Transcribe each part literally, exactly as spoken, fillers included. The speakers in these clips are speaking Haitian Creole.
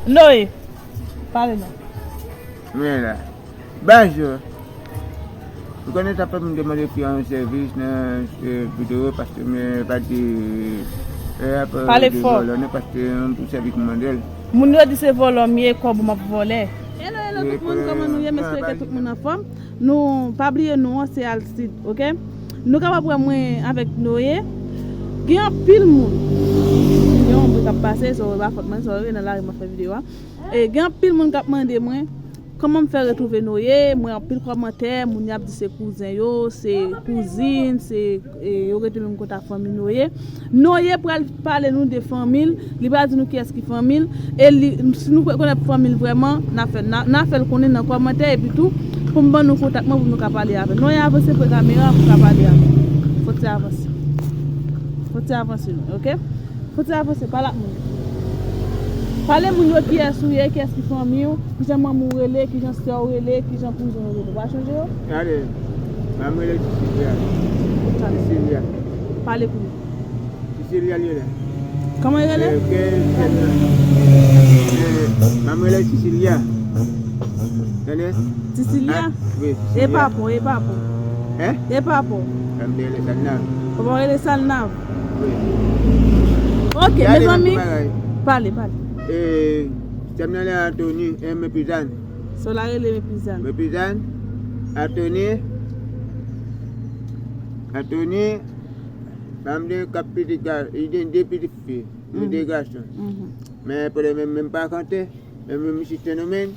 Noye, pale non. Mwen la. Bonjou. Ou konnen sa fè m demande fi a yon sèvis nan, eh, videyo, paske mwen pa di, eh, ap, pale de fò. Vòlò, non, paske m pou sèvis m mande l. Moun yo di se vòlò m ye, kòb ou m ap vòlè. Hello, hello, tout moun, kòman nou ye? M espere ke tout moun anfòm. Nou, pa bliye nou an, se Alcide, oke? Nou kapab wè mwen avèk Noye. Gen anpil moun. Gen yon moun k ap pase, sa yo, e pa fòt mwen, sa yo, e nan lari m ap fè videyo a. E gen anpil moun k ap mande mwen, kòman m fè retwouve Noye? M wè anpil kòmantè, moun y ap di se kouzen yo, se kouzin, se, e, yo rete menm kote ak fanmi Noye. Noye pral pale nou de fanmi l, li pral di nou kiyès ki fanmi l, e li, si nou rekonèt fanmi l vrèman, n a fè, n a, n a fè l konnen nan kòmantè, epi tou, pou m ban nou kontak mwen pou nou ka pale avè l. Noye, avanse pre kamera pou ka pale avè l. Fò ti avanse. Fò ti avanse, oke? Fò ti avanse, pale ak moun yo. Pale moun yo kiyès ou ye, kiyès ki fanmi w, kijan manman w rele, kijan sè w rele, kijan kouzen w rele. Ou pa chonje yo? Gade, manman m rele Ti Silvya. Ti Silvya. Pale pou li. Ti Silvya li rele. Kòman l rele? Eh, ke, eh, manman m rele Ti Silvya. Tande? Ti Silvya? Ah, wi, Ti Silvya. E papa w, e papa w. Hein? E papa w. Sa m te rele Salnav. Papa w rele Salnav. Wi. Ok, mezanmi. Pale, pale. Eh, sè m nan rele Antony, eh, Mepizan. Sè w la rele Mepizan. Mepizan, Antony, Antony, manman m gen kat pitit ga-, li gen de pitit fi, nou de gason. Men pwoblèm menm, menm pa kante, menm, menm isi Sendomeng,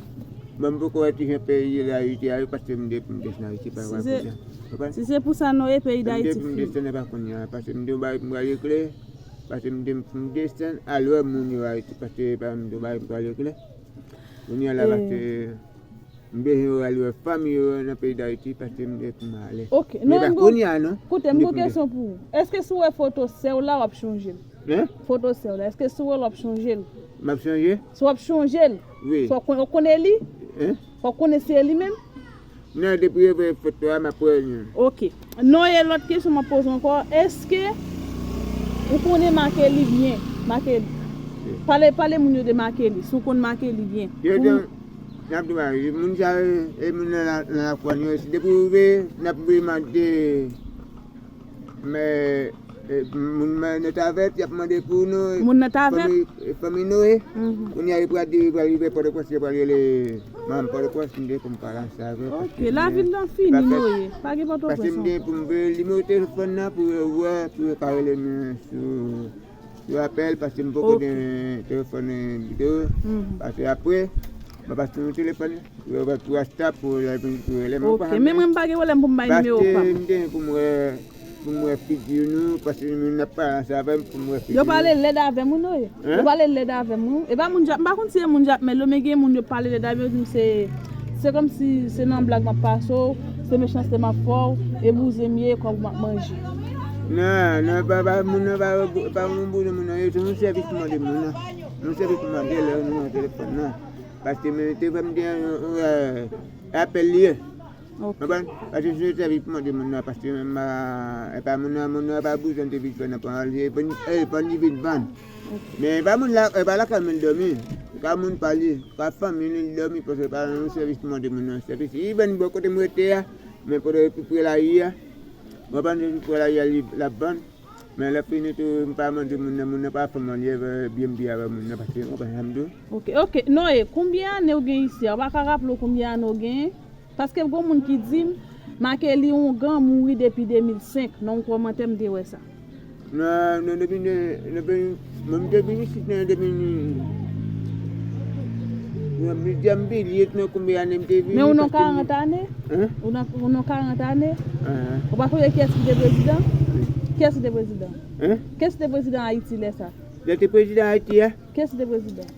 men m poko wè kijan peyi Dayiti a ye, paske m de pou m desann Ayiti, pa wè pou sa. Konprann? Si se pou sa nou ye, peyi Dayiti fini. M de pou m desann, pa kounye a, paske m de yon bagay pou m pral regle, paske m de pou m desann, al wè moun yo Ayiti, paske pa m de yon bagay pou m pral regle. Kounye a la, paske m bezwen yo al wè fanmi yo nan peyi Dayiti, paske m de pou m ale. Ok, men pa kounye a, non. Koute, m gen yon kesyon pou ou. Èske si w wè foto sè w la, w ap chonje l? Hein? Foto sè w la, èske si w wè l, w ap chonje l? M ap chonje? Si w ap chonje l? Wi. Si w ap kon-, w konnen li? Hein? Fò w konnen se li menm? Non, depi yo voye foto a, m ap wè l menm. Ok. Non, e lòt kesyon m ap poze w ankò, èske ou konnen Makeli byen? Makeli. Wi. Pale, pale moun yo de Makeli, si w konn Makeli byen. Yo di, n ap di w, moun sa yo, e moun nan la, nan lakou an yo, depi w rive, n ap voye mande Men, e, moun nan Tavèt, y ap mande pou nou. Moun nan Tavèt? Fanmi, fanmi nou, e. Kounye a, yo pral di, yo pral rive Pòtoprens, yo pral rele manm Pòtoprens, m de pou m pale ansanm avè l. Ok, lavil nan fini, nou ye. Pa gen Pòtoprens ankò. Paske m gen pou m voye nimewo telefòn nan pou yo wè, pou yo ka rele m sou, sou apèl, paske m poko gen telefòn, e, videyo. Paske apre, m ap pase yon telefòn. Yo va pou WhatsApp, pou lè vin pou rele m. Ok, men mwen m pa gen pwoblèm pou m bay nimewo pa m. Paske m gen pou m wè, pou m wè figi nou, paske moun ap pale ansanm avè m pou m wè figi nou. Yo pale lèd avè m, wi, non. Hein? Yo pale lèd avè m, wi. E pa moun Jap, m pa konn si se moun Jap, men lè men gen moun yo pale lèd avè m, yo di m se, se kòmsi se nan blag m ap pase w, se mechanste m ap fè w, e bouzen m ye, kòb m ap manje. Non, non, pa, pa, moun nan pa, pa moun bouzen moun nan, se yon sèvis pou mande moun nan. Yon sèvis pou mande lè nou nan telefòn nan. Paske mwen te fè m te, e, apèl li ye. Ok. Konprann? Paske se sèvis pou mande moun nan, paske mwen pa, e pa moun nan, moun nan pa bouzen te vin fè nan pa li, e pa li vin vann. Ok. Men e pa moun la, e pa lakay mwen l dòmi. Ka moun pa li, ka fanmi li l dòmi, paske pa yon sèvis pou mande moun nan. Sèvis li vann bò kote m rete a, men kote pi pre lari a. Mwen pa pi pre lari a, li, l ap vann. Men lè fini tou, m pa mande moun nan, moun nan pa fè m anyen, byen m byen avè moun nan, paske ou konprann sa m di w. Ok, ok. Non, e konbyen ane w gen isi a? Ou pa ka raple w konbyen ane w genyen? Paske gon moun ki di m, Makeli Ongan mouri depi de mil senk. Nan yon kòmantè, m te wè sa. Non, non, depi, depi, mwen, m te vin isit nan de mil, mwen, m te bliye nan konbyen ane m te vini. Men ou nan karant ane? Hein? Ou nan, ou nan karant ane? Hein. Ou pa sonje kiyès ki te prezidan? Wi. Kiyès ki te prezidan? Hein? Kiyès ki te prezidan Ayiti lè sa? Lè te prezidan Ayiti a? Kiyès ki te prezidan?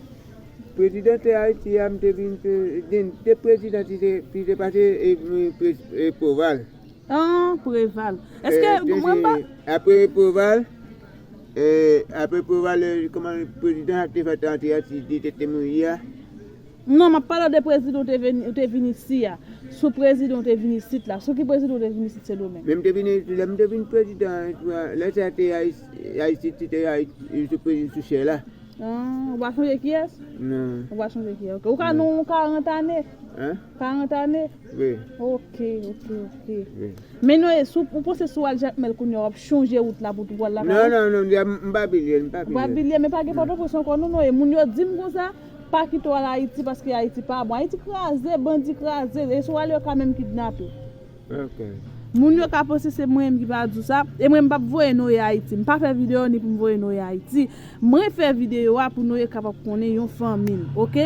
Prezidan te Ayiti a, m te vin, te, gen de prezidan ki te, ki te pase, e, e, pre-, e, Preval. Ah, Preval. Èske, eh, mwen pa... Apre Preval, eh, apre Preval, eh, kòman prezidan te fè tante a, ti, ti, te, te mouri a? Non, m ap pale de prezidan ou te vini, ou te vin isi a. Sou prezidan ou te vin isit la. Sou ki prezidan ou te vin isit Sendomeng? Men m te vin, lè m te vin prezidan, lè sa te Ayiti, Ayiti, ti te Ayiti, sou prezidan sou chè la. Ah, ou pa sonje kiyès? Non. Ou pa sonje kiyès? Ok. Ou ka non, ou karant ane? Hein? Karant ane? Wi. Ok, ok, ok. Wi. Men non, e sou, ou panse si w al Jakmèl kounye a, w ap chonje wout la pou w al lakay ou? Non, non, non, m, m pa bliye, m pa bliye. Ou pa bliye, men pa gen Pòtoprens ankò, non, non. E moun yo di m konsa, pa kite w al Ayiti, paske Ayiti pa bon. Ayiti kraze, bandi kraze, e si w ale, yo ka menm kidnape w. Ok. Moun yo ka panse se mwen menm ki pa di w sa, e mwen m p ap voye Noye Ayiti. M pa fè videyo ni pou m voye Noye Ayiti. Mwen fè videyo a pou Noye kapab konnen yon fanmi l, ok?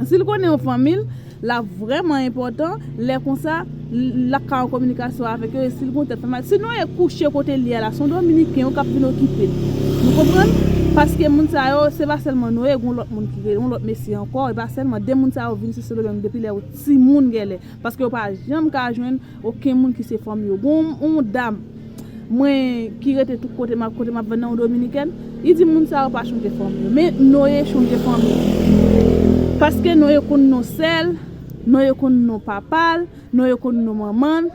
Si l konnen yon fanmi l, l ap vrèman enpòtan, lè konsa, l, l ap ka an kominikasyon avèk yo, e si l gon tèt fè mal, si Noye kouche kote l ye a la, se yon Dominiken yo k ap vin okipe l. Nou konprann? Paske moun sa yo, se pa sèlman Noye, gon lòt moun ki rele, yon lòt mesye ankò, e pa sèlman de moun sa yo vin sou Sendomeng depi lè yo timoun gèlè. Paske yo pa janm ka jwenn okenn moun ki se fanmi yo. Gon yon dam, mwen, ki rete tout kote m ap, kote m ap vann nan yon dominikèn, li di moun sa yo pa chonje fanmi yo. Men Noye chonje fanmi l. Paske Noye konn non sè l, Noye konn non papa l, Noye konn non manman l.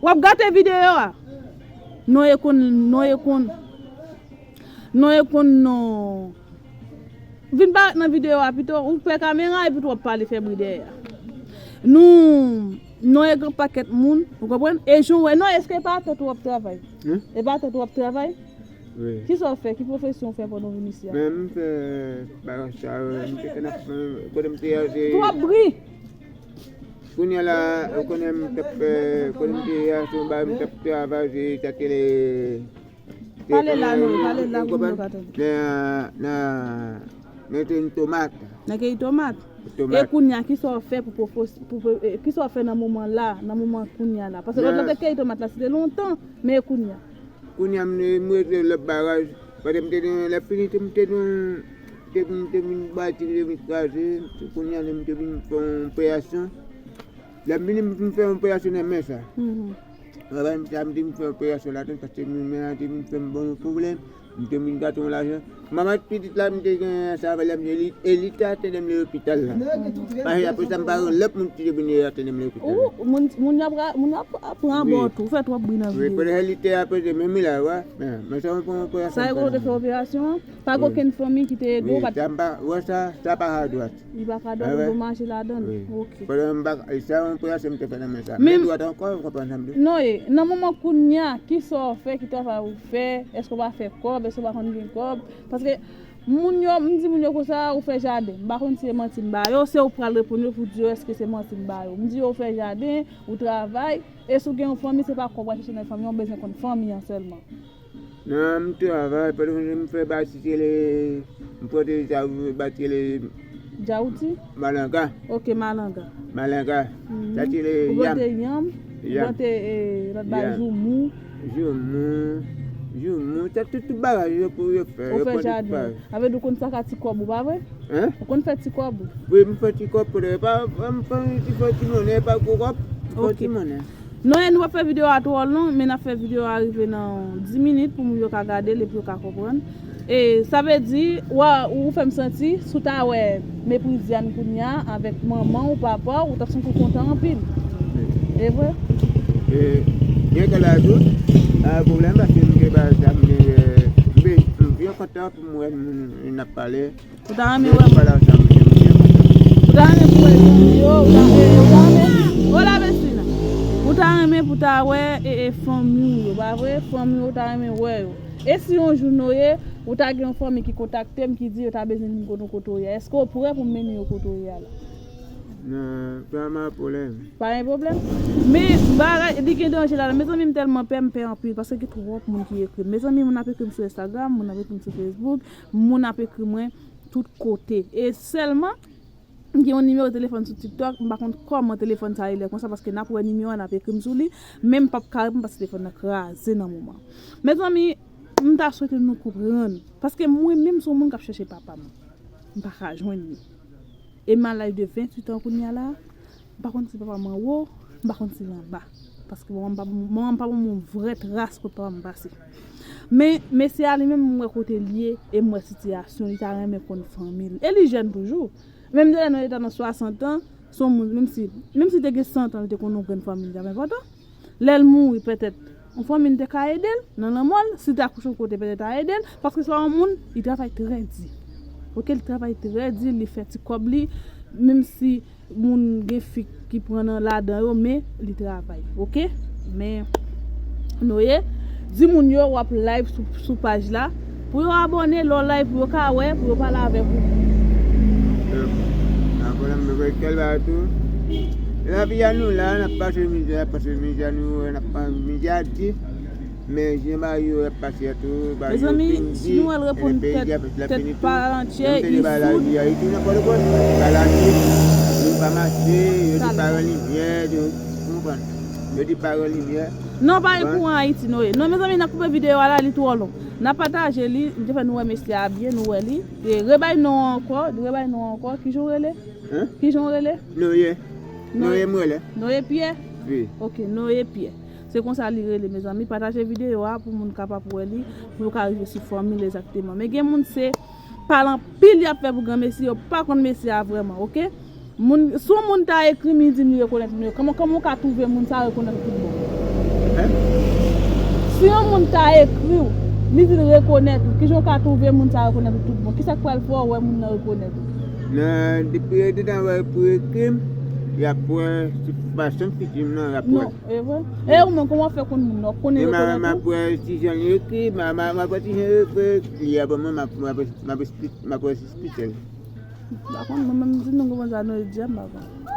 W ap gate videyo a. Noye konn, Noye konn, Noye konn non Vin parèt nan videyo a pito, ou pè kamera epi tou w ap pale fè bri dèyè a. Nou, Noye gen pakèt moun, ou konprann? E jan w wè, Noye, èske e pa atè tou w ap travay? Hmm? E pa atè tou w ap travay? Wi. Kisa w fè? Ki pwofesyon w fè pandan w vin isi a? Men m fè bagay sa yo, m te konn ap fè, kote m te ye a, se Twòp bri! Kounye a la, ou konnen m t ap fè, kote m te ye a, se yon bagay m t ap travay, se sa te le Pale la, non, pale la pou moun yo ka tande. Nan, nan, nan te yon tomat. Nan keyi tomat. Tomat. E kounye a, kisa w fè pou, pou, pou, pou, e, kisa w fè nan moman la, nan moman kounye a la? Paske lòt la te keyi tomat la, se te lontan, men e kounye a. Kounye a, m, m rete lòt baraj. Paske m te nan, lè fini, m te nan, te vin, te vin bati, te vin kraze. Kounye a, m te vin fè yon operasyon. Lè m vini, m vin fè yon operasyon nan men sa. Mhm. Travay m sa, m te vin fè operasyon ladan, paske men an te vin fè m bon pwoblèm. M te vin gate yon lajan. Manman pitit la, m te gen sa avè l, e li, e li te atende m nan lopital la. Paske apre sa, m pa gen lòt moun ki te vin atende m nan lopital la. Ou, moun, moun y ap ra-, moun y ap, ap pran bò tou, ou fè twòp bri nan videyo. Wi, pandan li te atende m, men la, wè. Men, men sa, m pran operasyon. Sa e kote w te fè operasyon an? Pa gen okenn fanmi ki te ede w? Wi, sa m pa, wè sa, sa pa ka dwat. Li pa ka dwat, ou mache ladan l? Wi. Ok. Pandan m pa, e sa yon operasyon m te fè nan men sa. Men dwat ankò, ou konprann sa m di w? Non, e, nan moman kounye a, kisa w fè, ki travay ou fè, èske w pa fè kòb, èske w pa konn gen kòb? Paske moun yo, m di moun yo konsa, ou fè jaden. M pa konn si se manti m ba yo, se ou pral reponn yo pou di yo èske se manti m ba yo. M di yo ou fè jaden, ou travay, e si w gen yon fanmi, se pa kòb w al chèche nan fanmi an, ou bezwen konn fanmi an sèlman. Non, m travay, pandan m fè bati rele, m plante sa, bati rele Djawouti? Malanga. Ok, malanga. Malanga. Mhm. Sa rele yanm. Ou plante yanm, ou plante, eh, lòt bagay, joumou. Joumou, joumou, sa tout, tout bagay yo pou yo fè. Ou fè jaden. Sa vle di ou konn sa ka ti kòb ou, pa vre? Hein? Ou konn fè ti kòb ou? Wi, m fè ti kòb, pa, pa, m fè ti, fè ti monnen, pa gwo kòb, m fè ti monnen. Non, e nou p ap fè videyo a twò long, men n ap fè videyo a rive nan dis minit pou moun yo ka gade l epi yo ka konprann. E sa vle di, w a, ou fè m santi, si w ta wè Mepri Diane kounye a avèk manman w, papa w, ou t ap santi w kontan anpil. E vre? E, gen kè la tou, pa gen pwoblèm, paske m gen bagay sa, m gen, m byen kontan pou m wè moun n ap pale. Ou ta renmen wè moun. Ou ta renmen pou wè fanmi yo, ou ta, e, ou ta renmen, hola vecina. Ou ta renmen pou ta wè, e, e, fanmi w yo, pa vre? Fanmi w, ou ta renmen wè yo. E si yon jou Noye, ou ta gen yon fanmi ki kontakte m, ki di yo ta bezwen vin kote w, kote w ye a, èske w prè pou m mennen yo kote w ye a la? Non, pa gen pwoblèm. Pa gen pwoblèm? Men, bagay, li gen danje ladan. Mezanmi, m tèlman pè, m pè anpil, paske gen twòp moun ki ekri m. Mezanmi, moun ap ekri m sou Instagram, moun ap ekri m sou Facebook, moun ap ekri mwen tout kote. E sèlman, m gen yon nimewo telefòn sou TikTok, m pa konn kòman telefòn sa rele konsa, paske n ap wè nimewo a, n ap ekri m sou li, men m p ap ka reponn paske telefòn nan kraze nan moman. Mezanmi, m ta swete nou konprann, paske mwen menm se yon moun k ap chèche papa m. M pa ka jwenn li. E m a laj de venntuit an kounye a la, m pa konn si papa m anwo, m pa konn si l anba. Paske manman m pa, manman m pa ban m yon vrè tras kote papa m pase. Men, mesye a li menm, m wè kote l ye, e m wè sitiyasyon, li ta renmen konn fanmi l. E li jèn toujou. Menm de lè nou te nan swasant an, se yon moun, menm si, menm si te gen sant an, li te konn yon grenn fanmi, li t ap enpòtan. Lè l mouri, petèt, yon fanmi n te ka ede l nan lanmò l, si l te akouche yon kote petèt a ede l, paske se yon moun, li travay trè di. Oke, li travay trè di, li fè ti kòb li, menm si moun gen fi ki pran nan ladan yo, men li travay, oke? Men Noye, di moun yo w ap live sou, sou paj la, pou yo abòne, lè w live, pou yo ka wè, pou yo pale avèk ou. Nan pwoblèm nou kèl bagay tou. Lavi a nou la, n ap pase mizè, n ap pase mizè, nou wè, n ap pase mizè a di. Men jan bagay yo ap pase a tou, bagay yo Mezanmi, fin si di, nou al reponn peyi tèt, a, pèp la tèt fini tou. pa antye, Menm te de li bagay la soud. Di a, li tou nan pòtoprens, pa la di, nou pa mache, yo di pa gen limyè, yo, ou konprann? Yo di pa gen limyè. Non, pa gen Bon. Kouran Ayiti, Noye. Non, mezanmi, n ap koupe videyo a la, li twò long. N ap pataje li, m te fè nou wè mesye a byen, nou wè li. E rebay non ankò, rebay non ankò, kijan w rele? Hein? Kijan w rele? Noye. Noye. Noye m rele. Noye Pyè? Wi. Oke, Noye Pyè. Se konsa li rele, mezanmi. Pataje videyo a pou moun kapab wè li, pou yo ka rive sou fanmi l egzakteman. Men gen moun se pale anpil y ap fè pou granmesi, yo pa konn mesye a vrèman, oke? Moun, si yon moun ta ekri m, li di m li rekonèt m, kòman, kòman w ka twouve moun sa rekonèt ou tout bon? Hein? Si yon moun ta ekri w, li di l rekonèt ou, kijan w ka twouve moun sa rekonèt ou tout bon? Kisa k pral fè w wè moun nan rekonèt ou? Nan, depi yo dedan wè pou ekri m, y ap wè, se pa sanm figi m nan, y ap wè. Non, e vre? E ou menm, kòman w fè konn moun nan? W konnen Men m a, m rekonèt ap ou? Wè ti jan li ekri, m a, m a, m ap wè ti jan li ekri, li a ban mwen, m ap, m ap, m ap, m ap, m ap wè si spesèl. M pa konn, mwen menm, di nou konprann sa, nou di m pa konn.